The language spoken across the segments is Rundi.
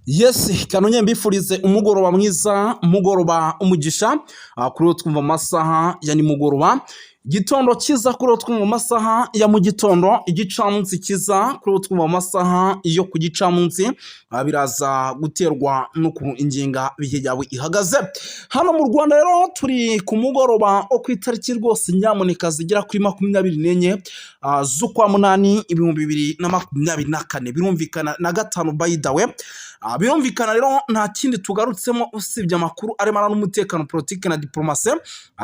Yes, kanonye mbifurize umugoroba mwiza, umugoroba umugisha kuri uwo twumva mu masaha ya nimugoroba, igitondo cyiza kuri uwo twumva mu masaha ya mu gitondo, igicamunsi cyiza kuri uwo twumva mu masaha yo ku gicamunsi. Biraza guterwa n'ukuntu ingenga bihe yawe ihagaze. Hano mu Rwanda rero turi ku mugoroba wo ku itariki rwose nyamuneka zigera kuri 24 z'ukwa munani 2024, birumvikana na gatanu, by the way. Birumvikana rero nta kindi tugarutsemo usibye amakuru arebana n'umutekano, politiki na diplomasi.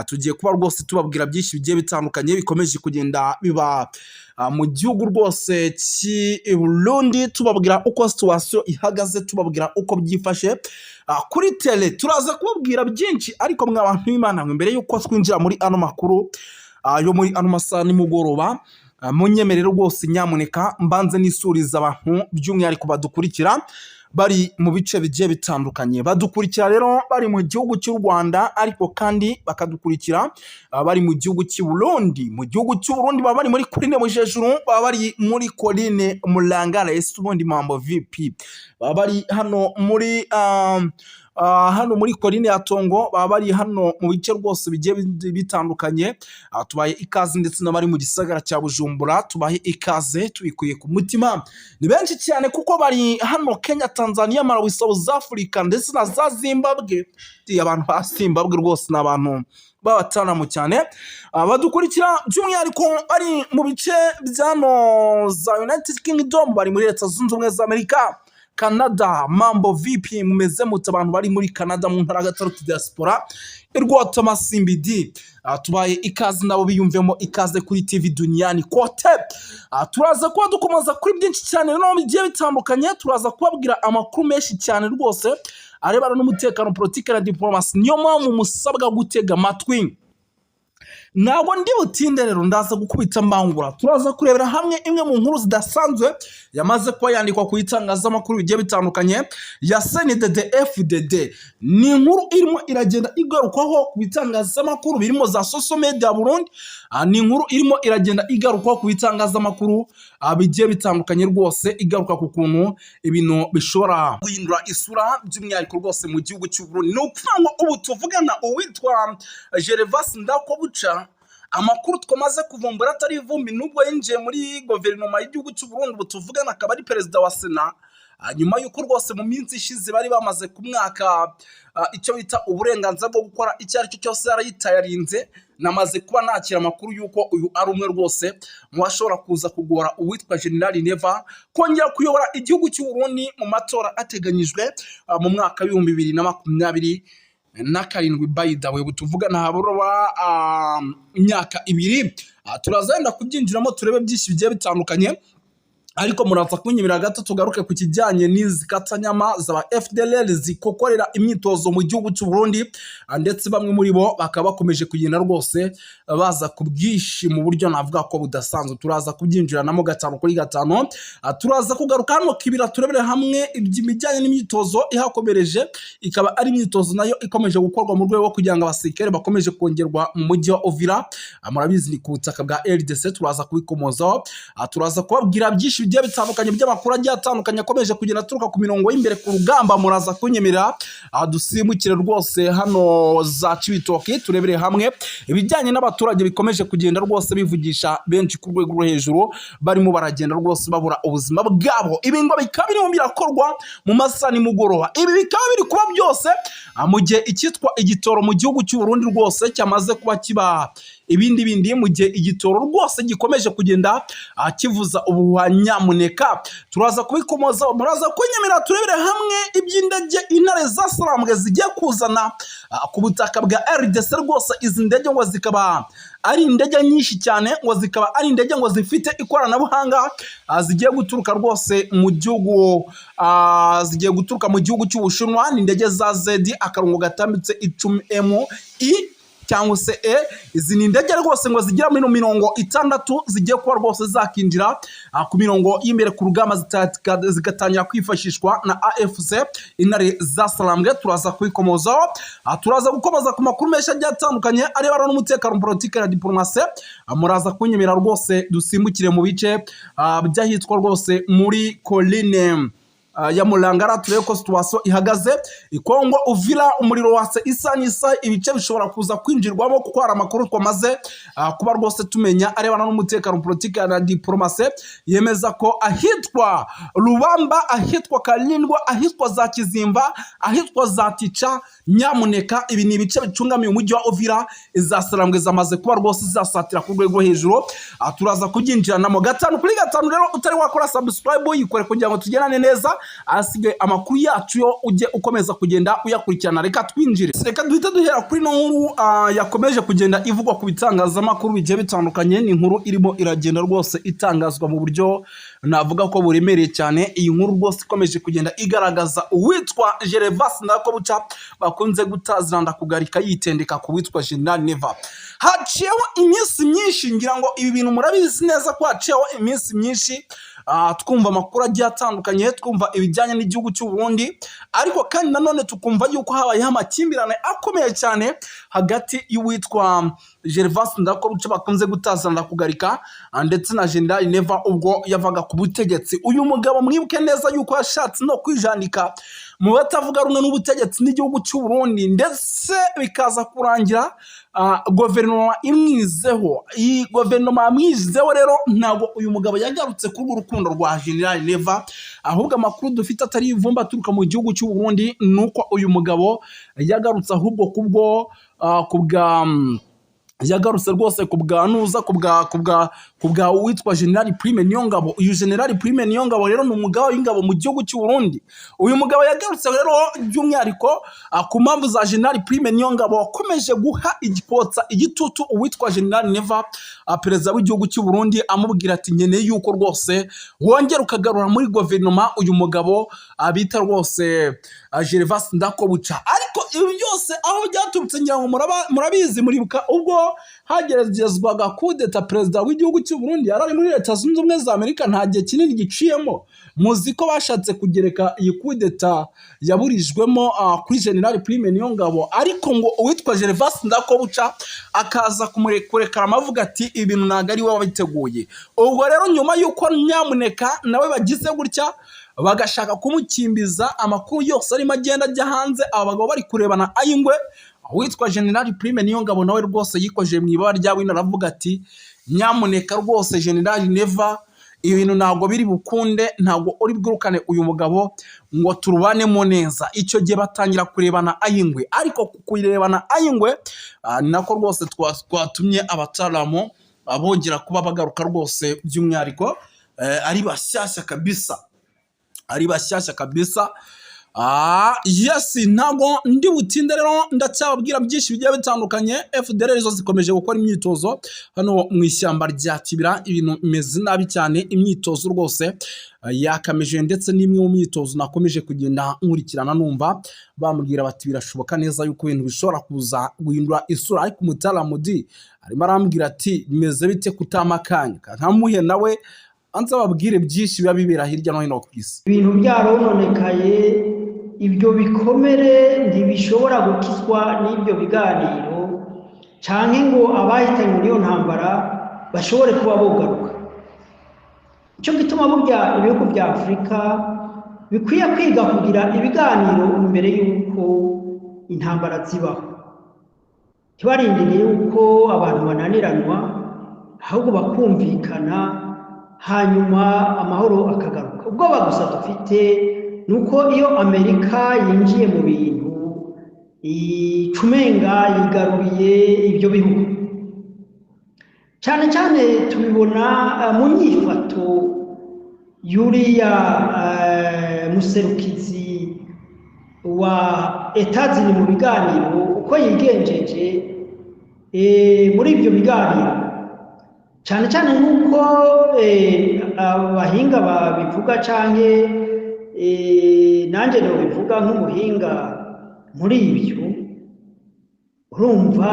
Tugiye kuba rwose tubabwira byinshi bigiye bitandukanye bikomeje kugenda biba mu gihugu rwose cy'i Burundi, tubabwira uko situation ihagaze, tubabwira uko byifashe kuri terrain. Turaza kubabwira byinshi, ariko mwa bantu b'Imana mwe, mbere y'uko twinjira muri ano makuru yo muri ano masaha nimugoroba, munyemerere rwose nyamuneka mbanze nisuriza abantu by'umwihariko badukurikira bari mu bice bigiye bitandukanye. Badukurikira rero bari mu gihugu cy'u Rwanda, ariko kandi bakadukurikira bari mu gihugu cy'i Burundi. Mu gihugu cy'u Burundi baba bari muri Colline Mujejuru, baba bari muri Colline Murangara. Ese ubundi mambo vipi? Baba bari hano muri hano muri Colline ya Tongo, baba bari hano mu bice rwose bigiye bitandukanye. Tubaye ikaze, ndetse n'abari mu gisagara cya Bujumbura tubahe ikaze tubikuye ku mutima. Ni benshi cyane kuko bari hano Kenya, Tanzania, Malawi, South Africa ndetse na za Zimbabwe. Abantu ba Zimbabwe rwose ni abantu b'abataramu cyane. Badukurikira by'umwihariko bari mu bice byano za United Kingdom, bari muri Leta Zunze Ubumwe za Amerika, Canada. Mambo vipi? Mumeze mute abantu bari muri Canada, mu ntara gatatu diaspora Irwotamasimbi? Tubaye ikaze, nabo biyumvemo ikaze kuri TV Duniani Kote. Turaza kuba dukomeza kuri byinshi cyane rero bigiye bitandukanye. Turaza kubabwira amakuru menshi cyane rwose arebana n'umutekano, politiki na diplomasi. Niyo mpamvu musabwa gutega amatwi. Ntabwo ndi butinde rero, ndaza gukubita mbangura. Turaza kurebera hamwe imwe mu nkuru zidasanzwe yamaze kuba yandikwa ku itangazamakuru bigiye bitandukanye ya CNDD FDD. Ni inkuru irimo iragenda igarukwaho ku bitangazamakuru birimo za social media Burundi. Ni inkuru irimo iragenda igarukwaho ku bitangazamakuru bigiye bitandukanye rwose, igaruka ku kuntu ibintu bishobora guhindura isura by'umwihariko rwose mu gihugu cy'u Burundi. Ni ukuvuga ngo ubu tuvugana uwitwa Gervas Ndakobuca, amakuru twamaze kuvumbura atari ivumbi, nubwo yinjiye muri guverinoma y'igihugu cy'u Burundi, ubu tuvugana akaba ari perezida wa Sena, nyuma y'uko rwose mu minsi ishize bari bamaze kumwaka icyo bita uburenganzira bwo gukora icyo ari cyo cyose yarayitayarinze. Namaze kuba nakira amakuru y'uko uyu ari umwe rwose mu bashobora kuza kugora uwitwa General Neva kongera kuyobora igihugu cy'u Burundi mu matora ateganyijwe mu mwaka w'2027. By the way, tuvugana habura imyaka 2. Turaza wenda kubyinjiramo turebe byinshi bigiye bitandukanye, ariko muraza kunyemerera gato tugaruke ku kijyanye n'izi katanyama za FDLR zikokorera imyitozo mu gihugu cy'u Burundi, ndetse bamwe muri bo bakaba bakomeje kugenda rwose baza ku bwinshi mu buryo navuga ko budasanzwe. Turaza kubyinjiranamo gatanu kuri gatanu. Turaza kugaruka hano Kibira turebere hamwe ibijyanye n'imyitozo ihakomereje, ikaba ari imyitozo nayo ikomeje gukorwa mu rwego rwo kugira ngo abasirikare bakomeje kongerwa mu mujyi wa Uvira. Murabizi ni ku butaka bwa RDC. Turaza kubikomozaho. Turaza kubabwira byinshi bigiye bitandukanye by'amakuru agiye atandukanye akomeje kugenda aturuka ku mirongo y'imbere ku rugamba. Muraza kunyemerera dusimbukire rwose hano za Cibitoki turebere hamwe ibijyanye n'abaturage bikomeje kugenda rwose bivugisha benshi ku rwego rwo hejuru, barimo baragenda rwose babura ubuzima bwabo. Ibi ngo bikaba birimo birakorwa mu masaha nimugoroba. Ibi bikaba biri kuba byose mu gihe icyitwa igitoro mu gihugu cy'u Burundi rwose cyamaze kuba kiba ibindi bindi, mu gihe igitoro rwose gikomeje kugenda kivuza ubuhuha. Nyamuneka turaza kubikomoza. Muraza kunyemerera turebere hamwe iby'indege Intare zasarambwe zigiye kuzana ku butaka bwa RDC rwose. Izi ndege ngo zikaba ari indege nyinshi cyane, ngo zikaba ari indege ngo zifite ikoranabuhanga, zigiye guturuka rwose mu gihugu zigiye guturuka mu gihugu cy'Ubushinwa. Ni indege za Z-10 M I cyangwa se E. Izi ni indege rwose ngo zigera muri 60 zigiye kuba rwose zakinjira ku mirongo y'imbere ku rugamba, zigatangira kwifashishwa na AFC Intare zasarambwe. Turaza kubikomozaho. Turaza gukomeza ku makuru menshi agiye atandukanye arebana n'umutekano, politiki na diplomasi. Muraza kunyemera rwose dusimbukire mu bice by'ahitwa rwose muri Colline ya Mulangara, turebe ko situation ihagaze. Ikongo Uvira umuriro watse isa n'isa, ibice bishobora kuza kwinjirwamo kuko hari amakuru twamaze kuba rwose tumenya arebana n'umutekano, politiki na diplomasi, yemeza ko ahitwa Rubamba, ahitwa Kalindwa, ahitwa za Kizimba, ahitwa za Tica, nyamuneka ibi ni ibice bicungamiye umujyi wa Uvira, iza Sarambwe zamaze kuba rwose zasatira ku rwego hejuru. Turaza kubyinjiranamo 5 kuri 5. Rero utari wakora subscribe, yikore kugira ngo tugendane neza, ahasigaye amakuru yacu yo ujye ukomeza kugenda uyakurikirana. Reka twinjire, reka duhite duhera kuri ino nkuru yakomeje kugenda ivugwa ku bitangazamakuru bigiye bitandukanye. Ni inkuru irimo iragenda rwose itangazwa mu buryo navuga ko buremereye cyane. Iyi nkuru rwose ikomeje kugenda igaragaza uwitwa Gervas Ndakobuca bakunze gutaziranda kugarika yitendeka ku witwa General Neva. Haciyeho iminsi myinshi, ngira ngo ibi bintu murabizi neza ko haciyeho iminsi myinshi twumva amakuru agiye atandukanye, twumva ibijyanye n'igihugu cy'u Burundi, ariko kandi nanone tukumva yuko habayeho amakimbirane akomeye cyane hagati y'uwitwa Gervas Ndakobuca bakunze gutazana kugarika ndetse na General Neva ubwo yavaga ku butegetsi. Uyu mugabo mwibuke neza yuko yashatse no kwijandika mu batavuga rumwe n'ubutegetsi n'igihugu cy'u Burundi, ndetse bikaza kurangira guverinoma imwizeho. Iyi guverinoma yamwizeho rero ntabwo uyu mugabo yagarutse kuri urukundo rwa General Neva, ahubwo amakuru dufite atari ivumba aturuka mu gihugu cy'u Burundi ni uko uyu mugabo yagarutse ahubwo kubwo kubwa yagarutse rwose ku bwa nuza ku bwa uwitwa General Prime Niyongabo. Uyu General Prime Niyongabo rero ni umugaba w'ingabo mu gihugu cy'u Burundi. Uyu mugabo yagarutse rero by'umwihariko ku mpamvu za General Prime Niyongabo wakomeje guha igikotsa igitutu uwitwa General Neva, perezida w'igihugu cy'u Burundi, amubwira ati: "Nkeneye yuko rwose wongera ukagarura muri guverinoma uyu mugabo bita rwose Gervas Ndakobuca." Ariko ibi byose aho byaturutse ngira ngo murabizi, muribuka ubwo hageragezwaga kudeta, perezida w'igihugu cy'u Burundi yari ari muri Leta Zunze Ubumwe za Amerika. Nta gihe kinini giciyemo, muzi ko bashatse kugereka iyi kudeta yaburijwemo kuri General Prime Niyongabo, ariko ngo uwitwa Gervas Ndakobuca akaza kumurekura avuga ati: "Ibintu ntabwo ari we wabiteguye." Ubwo rero nyuma y'uko nyamuneka nawe bagize gutya bagashaka kumukimbiza, amakuru yose arimo agenda ajya hanze, aba bagabo bari kurebana ay'ingwe. Uwitwa General Prime Niyongabo nawe rwose yikoje mu ibaba rya wino, aravuga ati: "Nyamuneka rwose General Neva, ibintu ntabwo biri bukunde, ntabwo uri bwirukane uyu mugabo ngo turubanemo neza." Icyo gihe batangira kurebana ay'ingwe, ariko kurebana ay'ingwe ni nako rwose twatumye abataramu bongera kuba bagaruka rwose by'umwihariko ari bashyashya kabisa, ari bashyashya kabisa. Yes, ntabwo ndi butinde rero, ndacyababwira byinshi bigiye bitandukanye. FDLR zo zikomeje gukora imyitozo hano mu ishyamba rya Kibira, ibintu bimeze nabi cyane. Imyitozo rwose yakameje, ndetse n'imwe mu myitozo nakomeje kugenda nkurikirana, numva bambwira bati birashoboka neza yuko ibintu bishobora kuza guhindura isura, ariko umutaramudi arimo arambwira ati: "Bimeze bite kutama akanya?" Nkamuhe nawe anze ababwire byinshi biba bibera hirya no hino ku isi. Ibintu byarononekaye, ibyo bikomere ntibishobora gukizwa n'ibyo biganiro canke ngo abahitanywe n'iyo ntambara bashobore kuba bogaruka. Icyo gituma burya ibihugu bya Afurika bikwiye kwiga kugira ibiganiro imbere y'uko intambara zibaho, ntibarindire yuko abantu bananiranwa, ahubwo bakumvikana, hanyuma amahoro akagaruka. Ubwoba gusa dufite ni uko iyo Amerika yinjiye mu bintu icumenga yigaruriye ibyo bihugu. Cyane cyane tubibona mu nyifato y'uriya muserukizi wa Etazini mu biganiro, uko yigenjeje muri ibyo biganiro, cyane cyane nk'uko abahinga babivuga canke nanjye nobivuga nk'umuhinga muri ibyo. Urumva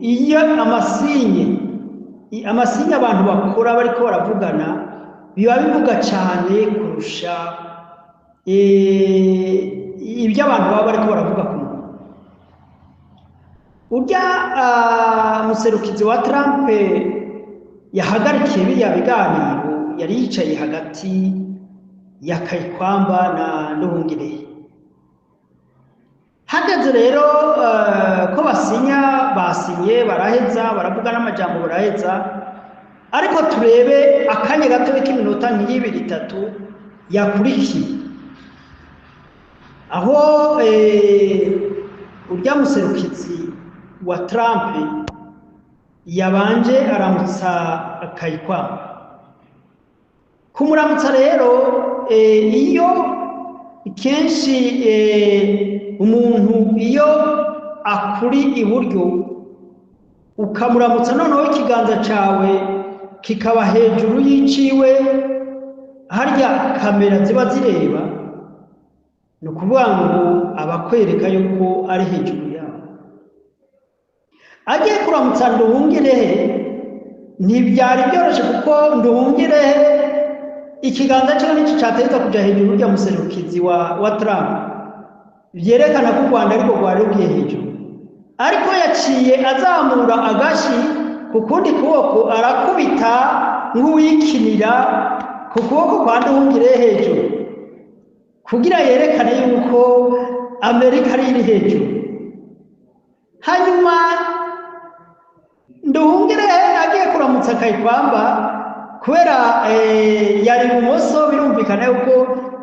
iyo amasinye abantu bakora bariko baravugana biba bivuga cyane kurusha ibyo abantu baba bariko baravuga ku munwa. Urya muserukizi wa Trump yahagarikiye biriya biganiro yari yicaye hagati. ya Kayikwamba na Nduhungirehe. Hageze rero ko basinya, basinye baraheza, baravuga n'amajambo baraheza, ariko turebe akanya gato k'iminota nk'ibiri itatu yakurikiye, aho urya muserukizi wa Trump yabanje aramutsa Kayikwamba. Kumuramutsa rero, iyo kenshi umuntu iyo akuri iburyo ukamuramutsa, noneho ikiganza cawe kikaba hejuru y'iciwe harya kamera ziba zireba, ni ukuvuga ngo abakwereka yuko ari hejuru yawe. Agiye kuramutsa Nduhungirehe ntibyari byoroshye, kuko Nduhungirehe ikiganza cyiwe nicyo cyategetswe kuja hejuru urya muserukizi wa Trump, byerekana ko u Rwanda ariko rwari rugiye hejuru, ariko yaciye azamura agashi ku kundi kuboko, arakubita nk'uwikinira ku kuboko kwa Nduhungirehe hejuru, kugira yerekane yuko Amerika ari iri hejuru. Hanyuma Nduhungirehe agiye kuramutsa Kayikwamba, kubera yari ibumoso, birumvikana yuko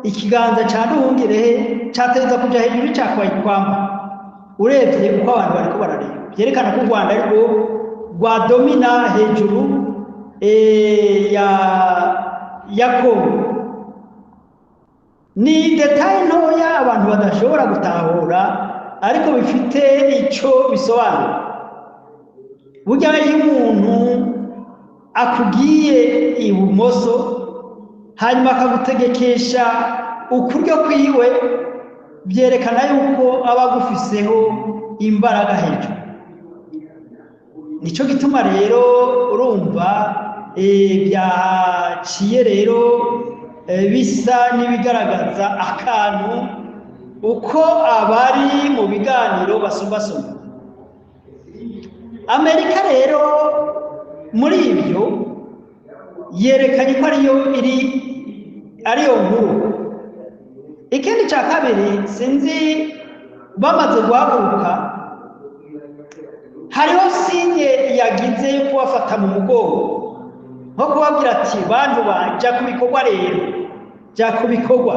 ikiganza ca Nduhungirehe categetswe kuja hejuru ca Kayikwamba. Urebye uko abantu bariko barareba, byerekana ko u Rwanda ariko rwadomina hejuru ya Kongo. Ni détail ntoya abantu badashobora gutahura, ariko bifite ico bisobanura. Burya iyo umuntu akubwiye ibumoso hanyuma akagutegekesha ukuryo kwiwe, byerekana yuko aba agufiseho imbaraga hejuru. Nico gituma rero urumva byaciye rero bisa n'ibigaragaza akantu uko abari mu biganiro basumbasumba. Amerika rero muri ibyo yerekanye ko ariyo iri, ariyo nkuru. Ikindi cya kabiri, sinzi bamaze guhaguruka, hariho signe yagize yo kubafata mu mugongo, nko kubabwira ati: "Bantu ba, jya ku bikorwa rero, jya ku bikorwa."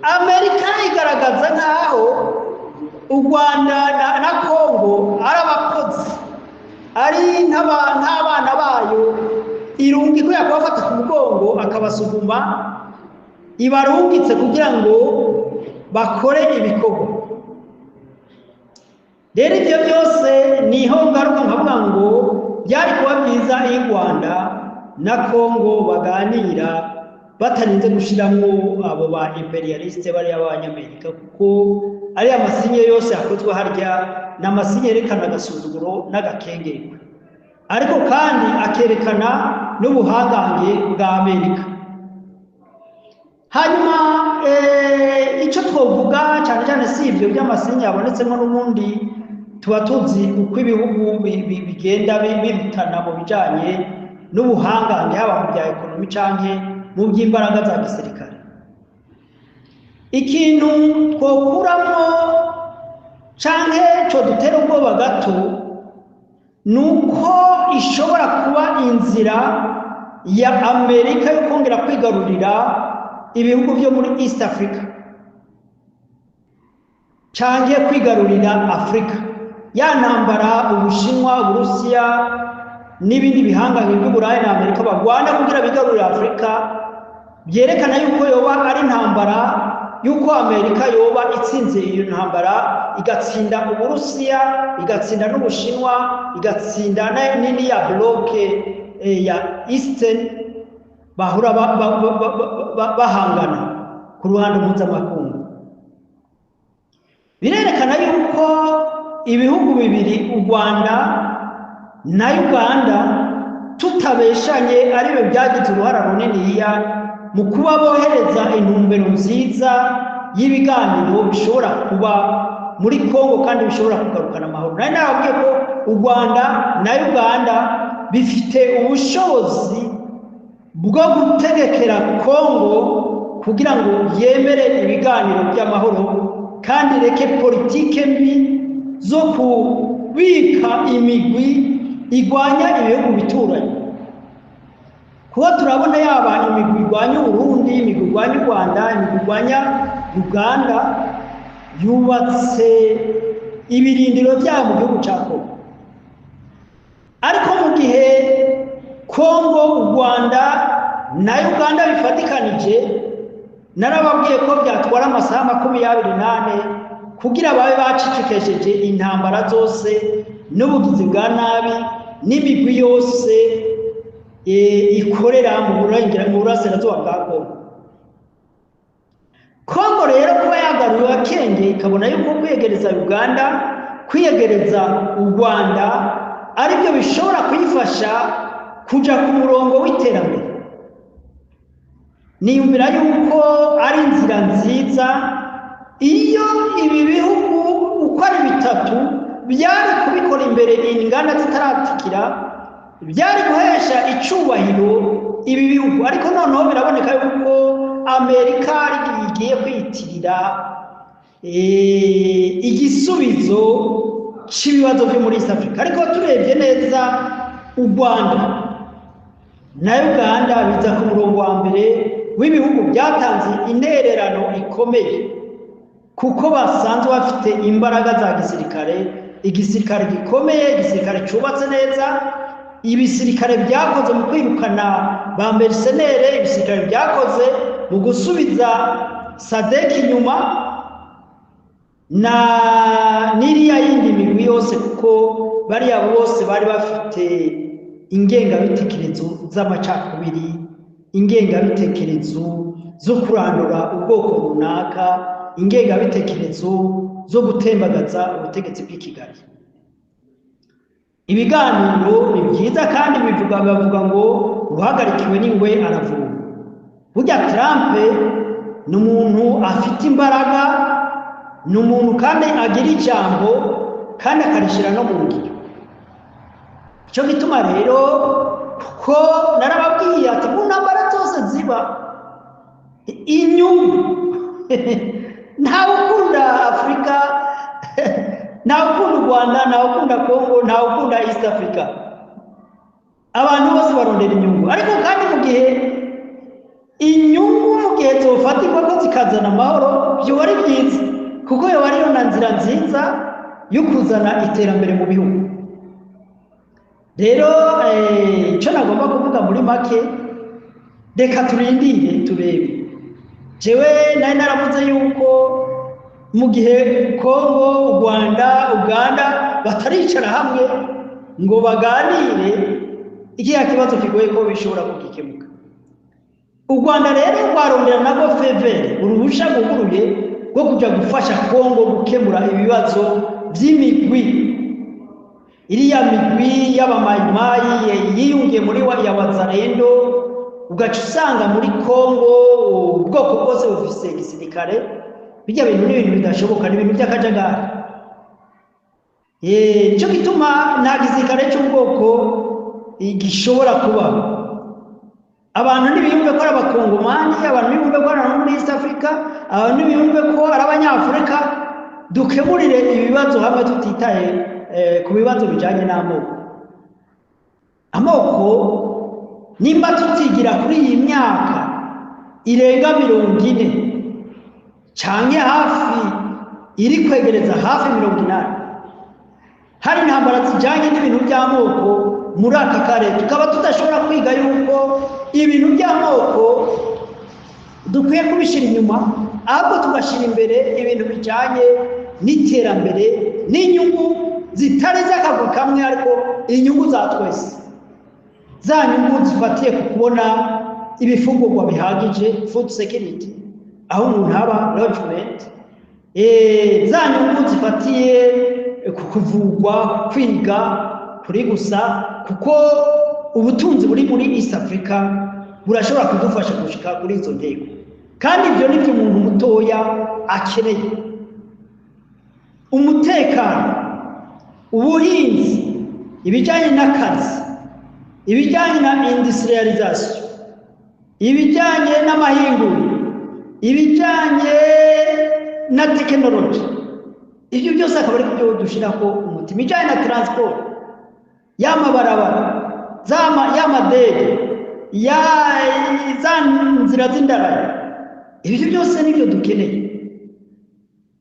Amerika igaragaza nk'aho u Rwanda na Kongo ari abakozi, ari nk'abana bayo irunga ikwiye kubafata ku mugongo akabasuguma, ibarungitse kugira ngo bakore ibikorwa. Rero ibyo byose niho ngaruka nkavuga ngo byari kuba byiza iyo u Rwanda na Kongo baganira batarinze gushiramwo abo ba impérialistes bariya b'Abanyamerika, kuko ariya masinye yose yakozwe harya ni amasinye yerekana agasuzuguro n'agakengerwe, ariko kandi akerekana n'ubuhangange bwa Amerika. Hanyuma icyo twovuga cyane cyane si ibyo by'amasinye yabonetsemo, n'ubundi tuba tuzi uko ibihugu bigenda birutana mu bijyanye n'ubuhangange, haba mu bya économie canke mu by'imbaraga za gisirikare. Ikintu twokuramo canke cyo dutera ubwoba gato ni uko ishobora kuba inzira ya Amerika yo kongera kwigarurira ibihugu byo muri East Africa canke kwigarurira Afrika. Ya ntambara Ubushinwa, Uburusiya n'ibindi bihangange by'Uburayi na Amerika bagwana kugira bigarurire Afrika, byerekana yuko yoba ari intambara yuko Amerika yoba itsinze iyo ntambara, igatsinda Uburusiya, igatsinda n'Ubushinwa, igatsinda nini ya bloc ya Eastern bahura bahangana ku ruhando mpuzamakungu. Birerekana yuko ibihugu bibiri, u Rwanda na Uganda, tutabeshanye, aribo byagize uruhara runiniya mu kuba bohereza intumbero nziza y'ibiganiro bishobora kuba muri Kongo kandi bishobora kugarukana amahoro. Nari nababwiye ko u Rwanda na Uganda bifite ubushobozi. bwo gutegekera Kongo kugira ngo yemere ibiganiro by'amahoro kandi ireke politike mbi zo kubika imigwi igwanya ibihugu bituranye. Kuba turabona yaba imigwi igwanya Uburundi, imigwi igwanya u Rwanda, imigwi igwanya Uganda, yubatse ibirindiro byabo mu gihugu cya Kongo. Ariko mu gihe Kongo, u Rwanda na Uganda bifatikanije, narababwiye ko byatwara amasaha 24 kugira babe bacicikesheje intambara zose n'ubugizi bwa nabi n'imigwi yose ikorera mu burasirazuba bwa Kongo. Kongo rero kuba yagaruye akenge, ikabona yuko kwiyegereza Uganda, kwiyegereza u Rwanda aribyo bishobora kuyifasha kuja ku murongo w'iterambere, niyumvira yuko ari inzira nziza. Iyo ibi bihugu uko ari bitatu byari kubikora imbere inganda zitaratikira, byari guhesha icubahiro ibi bihugu. Ariko noneho biraboneka yuko Amerika igiye kwiyitirira igisubizo cy'ibibazo byo muri East Africa. Ariko turebye neza, u Rwanda na Uganda biza ku murongo wa mbere w'ibihugu byatanze intererano ikomeye, kuko basanzwe bafite imbaraga za gisirikare, igisirikare gikomeye, igisirikare cyubatse neza, ibisirikare byakoze mu kwirukana ba mercenaires, ibisirikare byakoze mu gusubiza SADC inyuma na n'iriya yindi migwi yose, kuko bariya bose bari bafite ingengabitekerezo z'amacakubiri, ingengabitekerezo zo kurandura ubwoko runaka, ingengabitekerezo zo gutembagaza ubutegetsi bw'i Kigali. Ibiganiro ni byiza, kandi bivuga, bavuga ngo uhagarikiwe n'ingwe aravuma. Burya Trump ni umuntu afite imbaraga, ni umuntu kandi agira ijambo kandi akarishyira no mu ngiro. Icyo gituma rero, kuko narababwiye ati mu ntambara zose ziba inyungu, ntawe ukunda Afurika, ntawe ukunda u Rwanda, ntawe ukunda Kongo, ntawe ukunda East Africa. Abantu bose barondera inyungu. Ariko kandi mu gihe inyungu, mu gihe zofatirwa ko zikazana amahoro, byoba ari byiza, kuko yoba ariyo na nzira nziza yo kuzana iterambere mu bihugu. Rero icyo nagomba kuvuga muri make, reka turindire turebe. Jewe nari naravuze yuko mu gihe Kongo, u Rwanda, Uganda bataricara hamwe ngo baganire, ikiya kibazo kigoye ko bishobora kugikemuka. U Rwanda rero rwarondera nabwo faveur, uruhusha rwuguruye rwo kujya gufasha Kongo gukemura ibibazo by'imigwi, iriya migwi y'abamayimayi yiyungiye muri ya Wazalendo. Ugaca usanga muri Kongo ubwoko bwose bufise igisirikare. Bijya bintu ni ibintu bidashoboka, ni ibintu by'akajagari. Nicyo gituma nta gisirikare cy'ubwoko gishobora kubaho. Abantu ntibiyumve ko ari Abakongomani, abantu ntibiyumve ko ari abantu muri East Africa, abantu ntibiyumve ko ari Abanyafurika. Dukemurire ibibazo hamwe tutitaye ku bibazo bijyanye n'amoko. Amoko, nimba tutigira kuri iyi myaka irenga 40 canke hafi iri kwegereza hafi 80, hari intambara zijyanye n'ibintu by'amoko muri aka karere, tukaba tudashobora kwiga yuko ibintu by'amoko dukwiye kubishyira inyuma, ahubwo tugashyira imbere ibintu bijyanye n'iterambere n'inyungu zitari iz'akagwi kamwe, ariko inyungu za twese, za nyungu zifatiye ku kubona ibifungurwa bihagije, food security, aho umuntu aba, logement, za nyungu zifatiye ku kuvugwa, kwiga kuri gusa, kuko ubutunzi buri muri East Africa burashobora kudufasha gushika kuri izo ntego. Kandi ibyo nibyo umuntu mutoya akeneye: umutekano, ubuhinzi, ibijyanye n'akazi, ibijyanye na industrialisation. Ibijyanye n'amahinguriro, ibijyanye na tekinoloji, ibyo byose akaba ari byo dushyiraho umutima. Ibijyanye na transport, y'amabarabara, y'amadege, ya za nzira z'indarayi, ibyo byose nibyo dukeneye.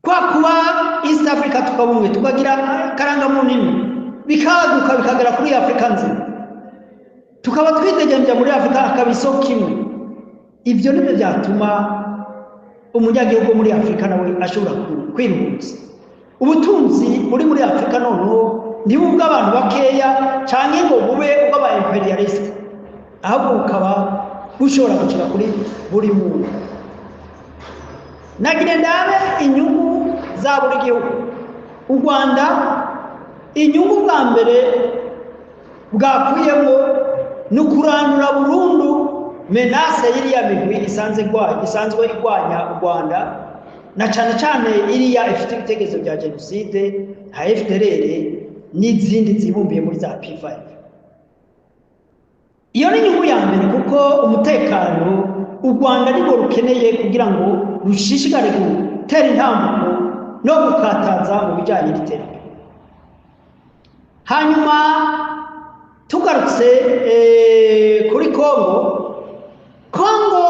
Kwa kuba East Africa tukabumwe, tukagira karangamuntu imwe, bikaguka bikagera kuri Afurika nzima, tukaba twitegembya muri Afurika, akaba isoko imwe. Ibyo nibyo byatuma umunyagihugu wo muri Afurika nawe ashobora kwiruhutsa. Ubutunzi buri muri Afurika noneho ntibu ubw'abantu bakeya cyangwa ngo bube ubw'aba impérialistes, ahubwo bukaba bushobora gushika kuri buri muntu. Nagire ndabe inyungu za buri gihugu. U Rwanda, inyungu bwa mbere bwakuyemo ni ukurandura burundu menace y'iriya migwi isanzwe igwanya u Rwanda, na cyane cyane iriya ifite ibitekerezo bya jenoside nka FDLR n'izindi zibumbiye muri za P5. Iyo ni inyungu ya mbere, kuko umutekano u Rwanda nirwo rukeneye kugira ngo rushishikare gutera intambuko no gukataza mu bijyanye n'iterambere. Hanyuma tugarutse kuri Kongo, Kongo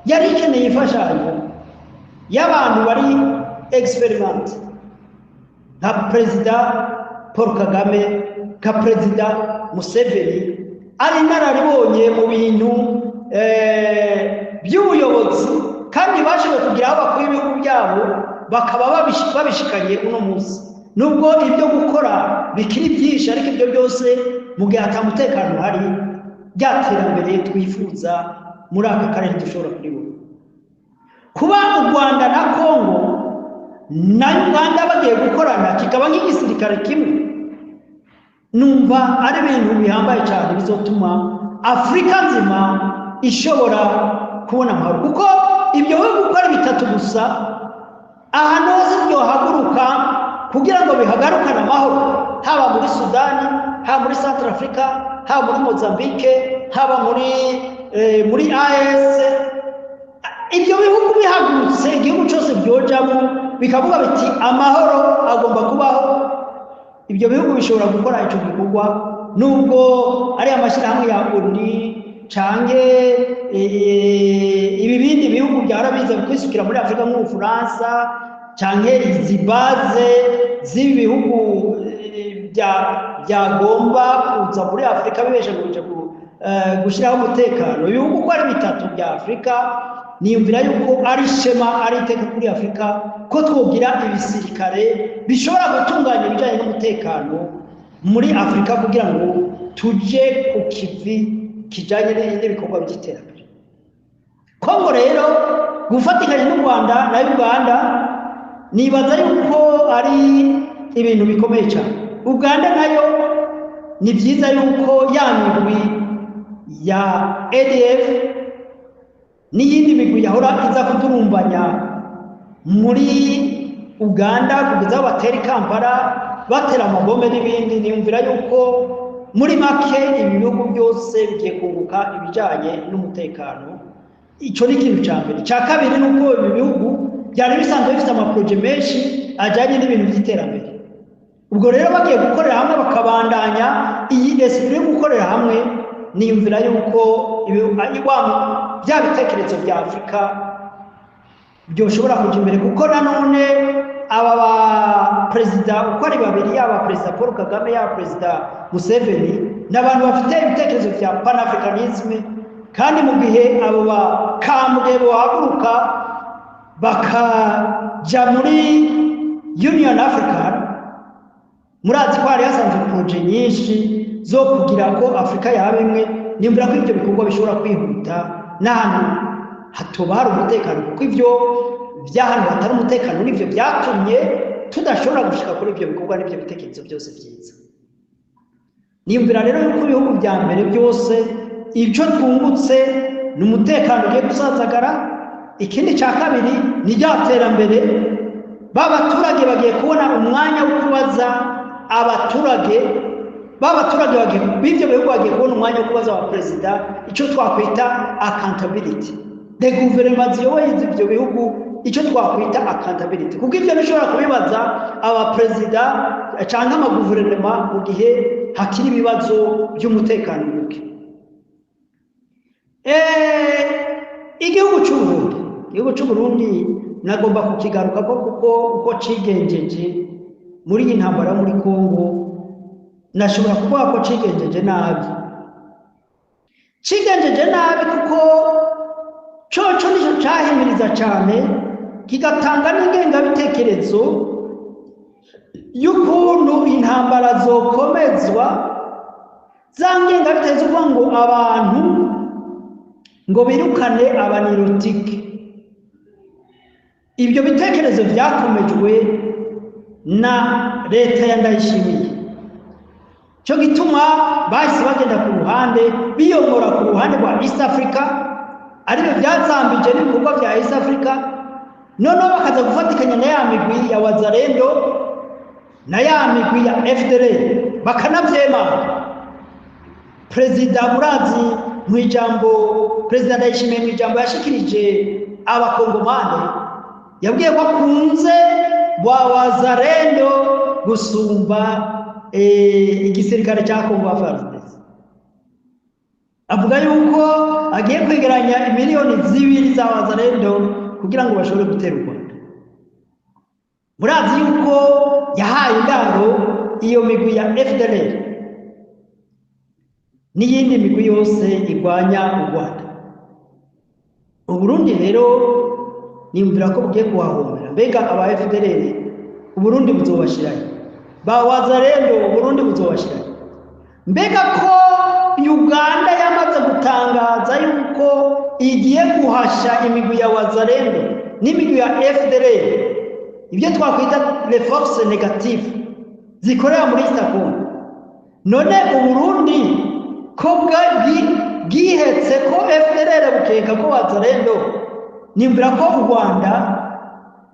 yari ikeneye imfashanyo y'abantu bari expérimentés nka Perezida Paul Kagame, nka Perezida Museveni, ari inararibonye mu bintu by'ubuyobozi, kandi bashoboye kugira aho bakuye ibihugu byabo bakaba babishikanye uno munsi, nubwo ibyo gukora bikiri byinshi. Ariko ibyo byose, mu gihe ata mutekano uhari, rya terambere twifuza muri aka karere dushobora kuribona. Kuba u Rwanda na Kongo na Uganda bagiye gukorana, kikaba nk'igisirikare kimwe, numva ari ibintu bihambaye cyane bizotuma Afurika nzima ishobora kubona amahoro, kuko ibyo bihugu uko ari bitatu gusa, ahantu hose byohaguruka kugira ngo bihagarukane amahoro, haba muri Sudani, haba muri Central Africa, haba muri Mozambique, haba muri AES, ibyo bihugu bihagurutse, igihugu cyose byojamo bikavuga biti: "Amahoro agomba kubaho", ibyo bihugu bishobora gukora icyo gikorwa, nubwo ari amashyirahamwe ya ONU canke ibi bindi bihugu byahora biza kwisukira muri Afurika nk'Ubufaransa, canke izi base z'ibi bihugu byagomba kuza muri Afurika bibesha kuja gushyiraho umutekano. Ibihugu uko ari bitatu bya Afurika, niyumvira yuko ari ishema, ari iteka kuri Afurika ko twogira ibisirikare bishobora gutunganya ibijyanye n'umutekano muri Afurika, kugira ngo tuje ku kivi kijyanye n'ibikorwa by'iterambere. Kongo rero gufatikanya n'u Rwanda na Uganda, nibaza yuko ari ibintu bikomeye cyane. Uganda nayo ni byiza yuko ya migwi ya ADF n'iyindi migwi yahora iza kudurumbanya muri Uganda kugeza aho batera i Kampala, batera amabombe n'ibindi, niyumvira yuko muri make ibi bihugu byose bigiye kunguka ibijyanye n'umutekano. Icyo ni ikintu cya mbere. Icya kabiri ni uko ibi bihugu byari bisanzwe bifite ama projets menshi ajyanye n'ibintu by'iterambere. Ubwo rero bagiye gukorera hamwe, bakabandanya iyi esprit yo gukorera hamwe, niyumvira yuko bya bitekerezo bya Afurika byoshobora kujya imbere, kuko nanone aba ba perezida uko ari babiri, yaba Perezida Paul Kagame, yaba Perezida Museveni, ni abantu bafite ibitekerezo bya panafricanisme. Kandi mu gihe abo bakambwe bohaguruka bakaja muri Union African, murazi ko hari hasanzwe projets nyinshi zo kugira ko Afurika yaba imwe, nimvira ko ibyo bikorwa bishobora kwihuta n'ahantu hatoba hari umutekano, kuko ibyo by'ahantu hatari umutekano nibyo byatumye tudashobora gushika kuri ibyo bikorwa n'ibyo bitekerezo byose byiza. Niyumvira rero yuko ibihugu bya mbere byose ibyo twungutse ni umutekano ugiye gusazagara. Ikindi cya kabiri ni rya terambere, ba baturage bagiye kubona umwanya wo kubaza abaturage. Ba baturage b'ivyo bihugu bagiye kubona umwanya wo kubaza wa perezida icyo twakwita accountability de guverinoma ziyoboye ivyo bihugu, icyo twakwita accountability, kuko ivyo bishobora kubibaza abaperezida canke amaguverinoma mu gihe hakiri ibibazo by'umutekano muke. Igihugu c'u Burundi nagomba kukigaruka ko kuko uko cigenjeje muri iyi ntambara yo muri Kongo, nashobora kuvuga ko cigenjeje nabi. Cigenjeje nabi kuko coco nico cahimiriza cane, kigatanga n'ingengabitekerezo y'ukuntu intambara zokomezwa, za ngengabitekerezo uvuga ngo abantu ngo birukane aba nilotiques. Ibyo bitekerezo byakomejwe na leta ya Ndayishimiye. Cyo gituma bahise bagenda ku ruhande, biyomora ku ruhande rwa East Africa, aribyo byazambije n'ibikorwa bya East Africa. Noneho bakaza gufatikanya na ya migwi ya Wazalendo na ya migwi ya FDLR, bakanavyemanga. Perezida, murazi mu ijambo, Perezida Ndayishimiye mu ijambo yashikirije Abakongomani, yabwiye ko akunze wa Wazalendo gusumba igisirikare cya Kongo FARDC. Avuga yuko agiye kwegeranya 2 miliyoni za Wazalendo kugira ngo bashobore gutera u Rwanda. Murazi yuko yahaye indaro iyo migwi ya FDLR n'iyindi migwi yose irwanya u Rwanda. Uburundi rero niyumvira ko bugiye kuhahombera. Mbega aba FDLR Uburundi buzobashirayo? Ba Wazalendo Uburundi buzobashirayo? Mbega ko Uganda yamaze gutangaza yuko igiye guhasha imigwi ya Wazalendo n'imigwi ya FDLR, ibyo twakwita les forces négatives zikorera muri East Congo, none Uburundi ko bwihetse ko FDLR, bukeka ko Wazalendo, nimbira ko u Rwanda,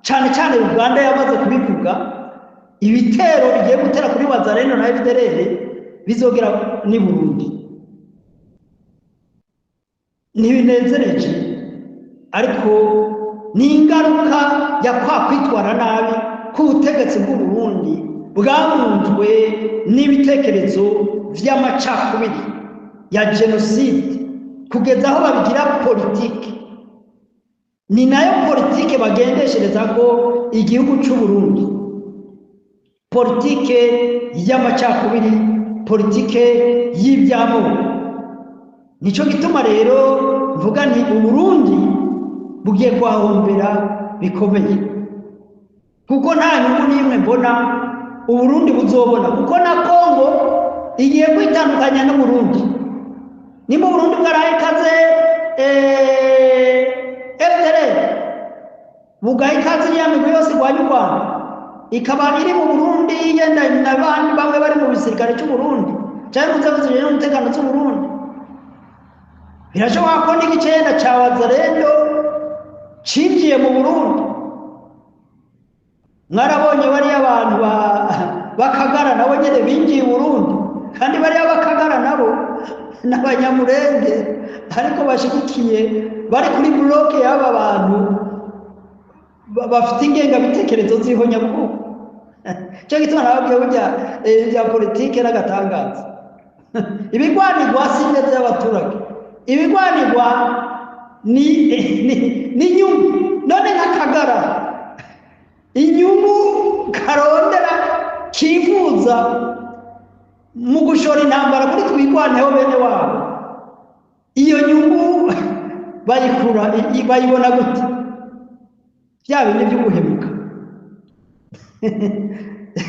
cyane cyane Uganda yamaze kubivuga, ibitero bigiye gutera kuri Wazalendo na FDLR bizogera ni Burundi? Ntibinezereje, ariko ni ingaruka ya kwa kwitwara nabi k'ubutegetsi bw'u Burundi bwamunzwe n'ibitekerezo vy'amacakubiri ya jenoside, kugeza aho babigira politike. Ni nayo politike bagendeshereza ko igihugu c'u Burundi, politike y'amacakubiri, politike y'iby'amoko. Nico gituma rero mvuga nti Uburundi bugiye kuhahombera bikomeye, kuko nta nyungu n'imwe mbona Uburundi buzobona, kuko na Kongo igiye kwitandukanya n'Uburundi. Nimba Uburundi bwaraye ikaze FDLR, bugaha ikaze iriya migwi yose irwanya u Rwanda, ikaba iri mu Burundi, yenda n'abandi bamwe bari mu gisirikare cy'u Burundi cyangwa mu nzego zijejwe umutekano z'u Burundi, birashoboka ko n'igicenda ca Wazalendo cinjiye mu Burundi. Mwarabonye bariya abantu bakagara nabo nyene binjiye i Burundi, kandi bariya bakagara nabo n'Abanyamurenge, ariko bashigikiye, bari kuri bloc y'aba bantu bafite ingengabitekerezo z'ihonyabwoko. Cyo gituma nababwiye burya bya politike n'agatangaza. Ibigwanirwa si neza y'abaturage, ibigwanirwa ni inyungu. None nk'akagara, inyungu karondera kifuza mu gushora intambara kuri Twigwaneho bene wabo, iyo nyungu bayikura, bayibona gute? Bya bindi by'uguhemuka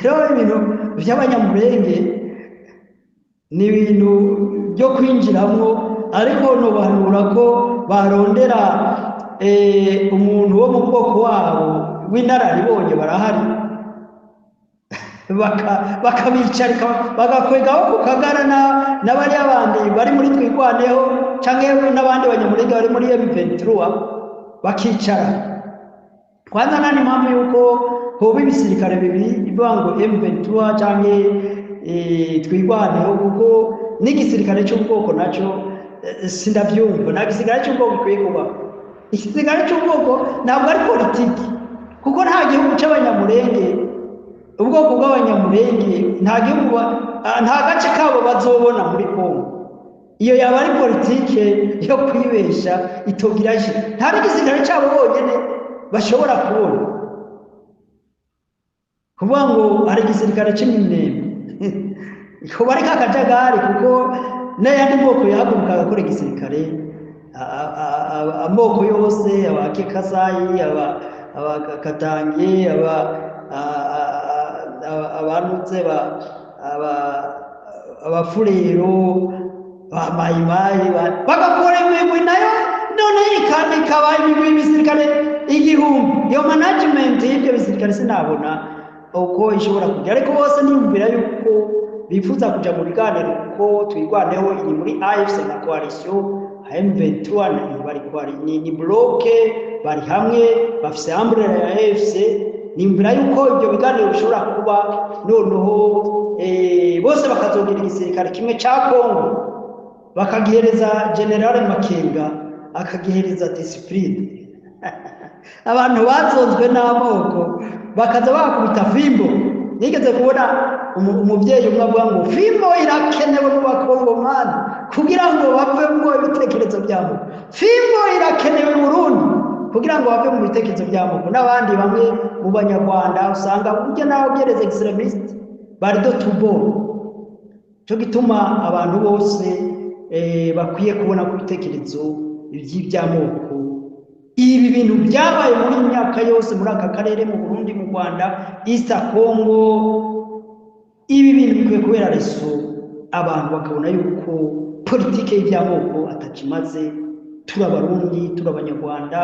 rero, ibintu by'Abanyamurenge ni ibintu byo kwinjiramo, ariko nubahanura ko barondera umuntu wo mu bwoko wabo w'inararibonye, barahari, bakabicarika, bagakwegaho ku kagara n'abariya bandi bari muri Twigwaneho canke n'abandi Banyamurenge bari muri M23, bakicara. Kwanza nta n'impamvu yuko hoba ibisirikare bibiri, bivuga ngo M23 canke Twirwaneho, kuko n'igisirikare cy'ubwoko nacyo sindabyumva. Nta gisirikare cy'ubwoko gikwiye kubaho. Igisirikare cy'ubwoko ntabwo ari politiki, kuko nta gihugu cy'Abanyamurenge, ubwoko bw'Abanyamurenge, nta gihugu, nta gace kabo bazobona muri Kongo. Iyo yaba ari politike yo kwibesha itogira. Nta n'igisirikare cyabo bonyine bashobora kubona. Kuvuga ngo hari igisirikare cy'Iminembwe kuba ari kakajagari, kuko n'ayandi moko yahaguruka agakora igisirikare. Amoko yose, Abakekasayi, Abakatange, Abanutse, Abafurero, ba Mayimayi, bagakora imigwi nayo none ikaba imigwi y'ibisirikare 1000. Iyo management y'ibyo bisirikare sinabona uko ishobora kujya, ariko bose niyumvira yuko bifuza kuja mu biganiro, kuko Twirwaneho iri muri AFC na coalition M23. Bari ni bloc, bari hamwe, bafise umbrella ya AFC. Niyumvira yuko ibyo biganiro bishobora kuba, noneho bose bakazogira igisirikare kimwe ca Kongo, bakagihereza General Makenga, akagihereza discipline. Abantu bazonzwe n'amoko bakaza bakubita fimbo. Nigeze kubona umubyeyi umwe avuga ngo fimbo irakenewe mu Bakongomani kugira ngo bave mu ibitekerezo byabo, fimbo irakenewe mu Burundi kugira ngo bave mu bitekerezo by'amoko, n'abandi bamwe mu Banyarwanda usanga burya nawe ugereza extrémistes bari de tubo. Cyo gituma abantu bose bakwiye kubona ku bitekerezo by'iby'amoko. Ibi bintu byabaye muri iyi myaka yose muri aka karere, mu Burundi, mu Rwanda, East Congo. Ibi bintu bikwiye kubera leçon abantu, bakabona yuko politike y'iby'amoko atakimaze. Turi Abarundi, turi Abanyarwanda,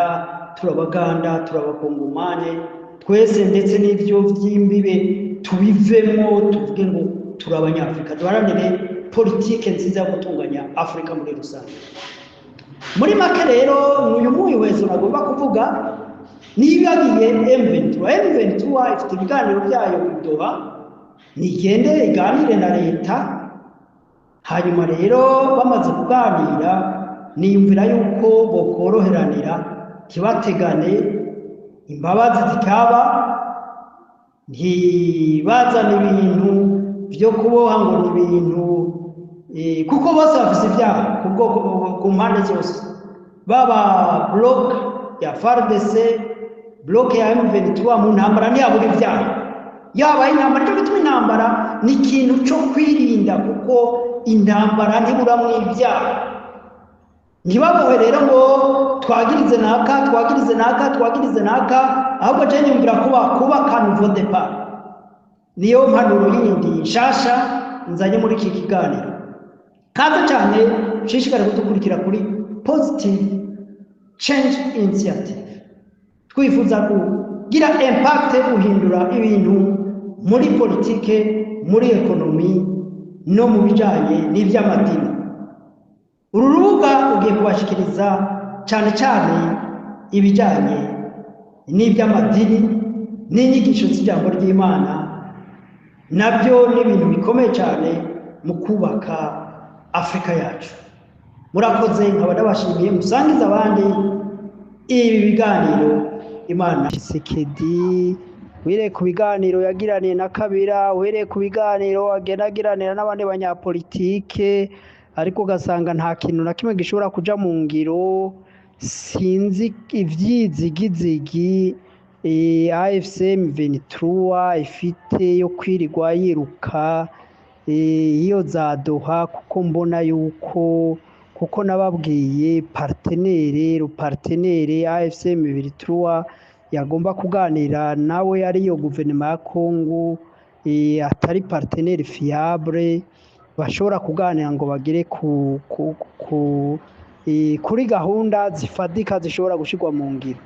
turi Abaganda, turi Abakongomane twese, ndetse n'ibyo by'imbibe tubivemo, tuvuge ngo turi Abanyafurika, duharanire politike nziza yo gutunganya Afurika muri rusange. Muri make rero, uyu muhwezo nagomba kuvuga nibagiye M23. M23 ifite ibiganiro byayo i Doha, nigende iganire na leta. Hanyuma rero bamaze kuganira, niyumvira yuko bokoroheranira, ntibategane, imbabazi zikaba, ntibazane ibintu byo kuboha ngo ni ibintu, kuko bose bafise ibyaha ku bwoko, ku mpande zose, baba bloc ya FARDC, bloc ya M23. Mu ntambara ntiyabura ibyaha, yaba intambara. Nicyo gituma intambara ni ikintu cyo kwirinda, kuko intambara ntiburamwo ibyaha. Ntibabohe rero ngo twagirize naka, twagirize naka, twagirize naka. Ahubwo je nyumvira kuba nouveau départ. Niyo mpanuro yindi nshasha nzanye muri iki kiganiro. Kaze cyane, nshishikare kudukurikira kuri Positive Change Initiative. Twifuza kugira impact, guhindura ibintu muri politike, muri économie no mu bijanye n'ivy'amadini. Uru rubuga ugiye kubashikiriza cyane cyane ibijyanye n'iby'amadini n'inyigisho z'ijambo ry'Imana. Nabyo ni ibintu bikomeye cyane mu kubaka Afurika yacu. Murakoze, nkaba ndabashimiye. Musangize abandi ibi biganiro. Imana Tshisekedi wire ku biganiro yagiraniye na Kabila, uhereye ku biganiro agenda agiranira n'abandi banyapolitike, ariko ugasanga nta kintu na kimwe gishobora kuja mu ngiro. Sinzi ivyizigizigi AFC M23 ifite yo kwirirwa yiruka iyo za Doha, kuko mbona yuko, kuko nababwiye partenaire, partenaire AFC M23 yagomba kuganira nawe ariyo guverinoma ya Congo, atari partenaire fiable bashobora kuganira ngo bagere kuri gahunda zifatika zishobora gushirwa mu ngiro.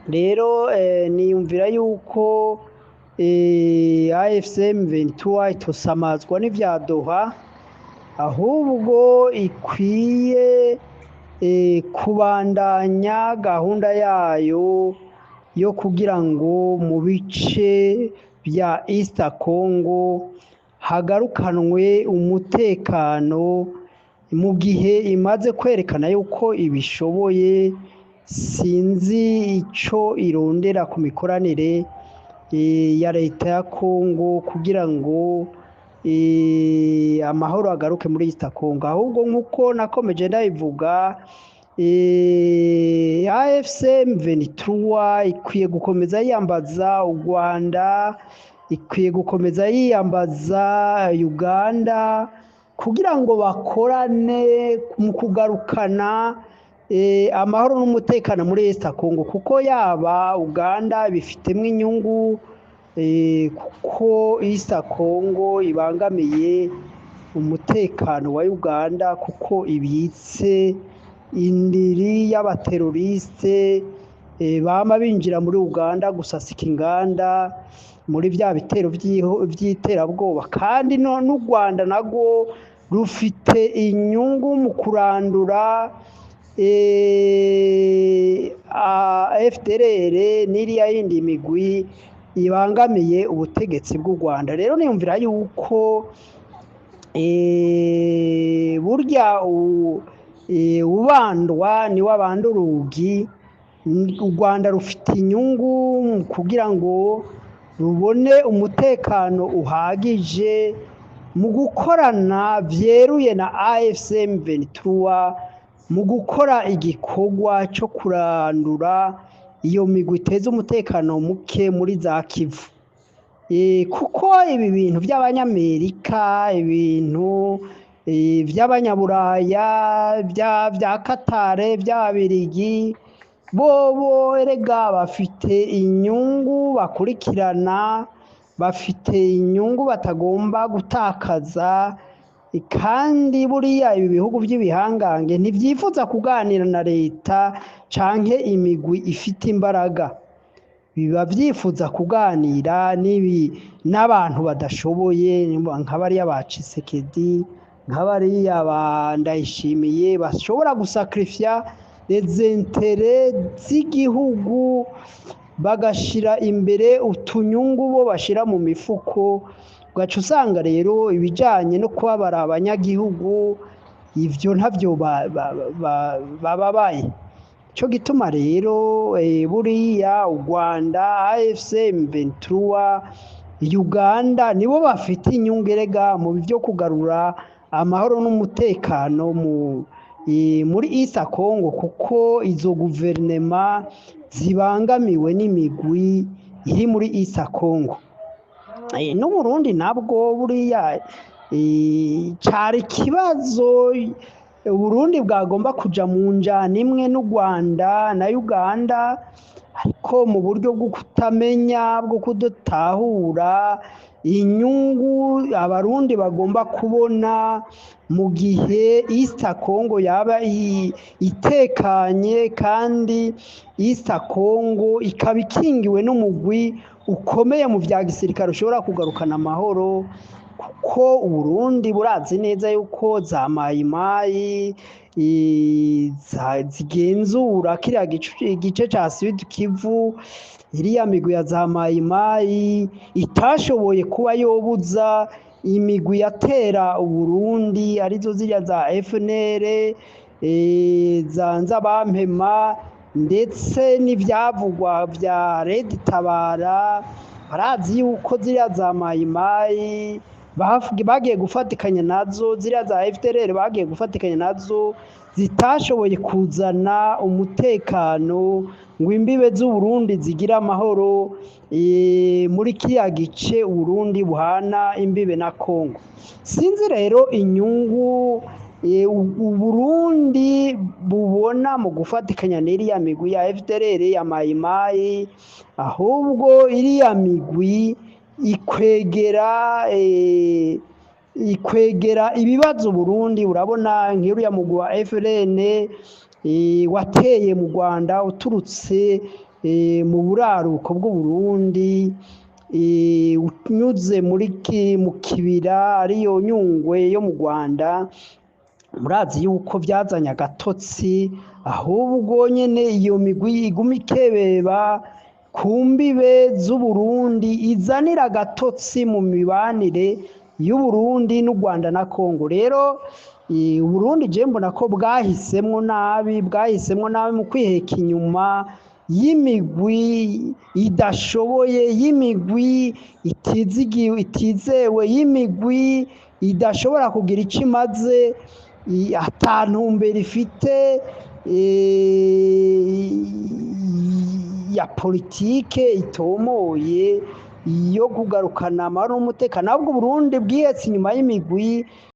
Rero niyumvira yuko AFC M23 itosamazwa n'ivya Doha, ahubwo ikwiye kubandanya gahunda yayo yo kugira ngo mu bice bya East Congo hagarukanwe umutekano mu gihe imaze kwerekana yuko ibishoboye. Sinzi ico irondera ku mikoranire ya leta ya Kongo kugira ngo amahoro agaruke muri East Congo. Ahubwo nk'uko nakomeje ndabivuga, AFC M23 ikwiye gukomeza yiyambaza u Rwanda, ikwiye gukomeza yiyambaza Uganda kugira ngo bakorane mu kugarukana amahoro n'umutekano muri East Congo, kuko yaba Uganda bifitemo inyungu, kuko East Congo ibangamiye umutekano wa Uganda, kuko ibitse indiri y'abateroriste bama binjira muri Uganda gusasika inganda muri bya bitero by'iterabwoba. Kandi n'u Rwanda narwo rufite inyungu mu kurandura FDLR n'iriya yindi migwi ibangamiye ubutegetsi bw'u Rwanda. Rero niyumvira yuko burya ubandwa niwe abanda urugi. U Rwanda rufite inyungu mu kugira ngo rubone umutekano uhagije mu gukorana byeruye na AFC M23 mu gukora igikorwa cyo kurandura iyo migwi iteza umutekano muke muri za Kivu. Kuko ibi bintu by'Abanyamerika, ibintu by'Abanyaburaya, bya Katare, by'Ababirigi, bobo erega bafite inyungu bakurikirana, bafite inyungu batagomba gutakaza. Kandi buriya ibi bihugu by'ibihangange ntibyifuza kuganira na leta canke imigwi ifite imbaraga, biba byifuza kuganira n'abantu badashoboye nka bariya ba Tshisekedi, nka bariya ba Ndayishimiye, bashobora gusacrifier les intérêts z'igihugu bagashira imbere utunyungu bo bashira mu mifuko. Ugaca usanga rero ibijanye no kubabara abanyagihugu ivyo ntavyo bababaye. Cyo gituma rero buriya u Rwanda, AFC M23, Uganda nibo bafite inyungu erega mu byo kugarura amahoro n'umutekano muri East Congo, kuko izo guverinema zibangamiwe n'imigwi iri muri East Congo. N'Uburundi nabwo buriya cari ikibazo. Uburundi bwagomba kuja mu njana imwe n'u Rwanda na Uganda, ariko mu buryo bwo kutamenya, bwo kudatahura inyungu Abarundi bagomba kubona mu gihe East Congo yaba itekanye, kandi East Congo ikaba ikingiwe n'umugwi ukomeye mu vya gisirikare ushobora kugarukana amahoro. Kuko Uburundi burazi neza yuko za Mayimayi zigenzura kiriya gice ca Sud Kivu, iriya migwi ya za Mayimayi itashoboye kuba yobuza imigwi yatera Uburundi, arizo ziriya za FNL, za Nzabampema, ndetse n'ivyavugwa vya Red Tabara. Barazi yuko ziriya za Mayimayi bagiye gufatikanya nazo, ziriya za FDLR bagiye gufatikanya nazo, zitashoboye kuzana umutekano ngo imbibe z'Uburundi zigire amahoro muri kiriya gice Uburundi buhana imbibe na Kongo. Sinzi rero inyungu Uburundi bubona mu gufatikanya n'iriya migwi ya FDLR, ya Mayimayi. Ahubwo iriya migwi ikwegera ibibazo Burundi. Urabona nk'uriya mugwi wa FLN wateye mu Rwanda uturutse mu buraruko bw'Uburundi, unyuze muri mu kibira ariyo Nyungwe yo mu Rwanda. Murazi yuko byazanye agatotsi. Ahubwo nyene iyo migwi iguma ikebeba ku mbibe z'Uburundi izanira agatotsi mu mibanire. y'Uburundi n'u Rwanda na Kongo. Rero Uburundi je mbona ko bwahisemwo nabi, bwahisemwo nabi mu kwiheka inyuma y'imigwi idashoboye, y'imigwi itizigiwe, itizewe, y'imigwi idashobora kugira ico imaze, ata ntumbero ifite ya politike itomoye yo kugarukana amahoro n'umutekano, ahubwo Uburundi bwihetse inyuma y'imigwi.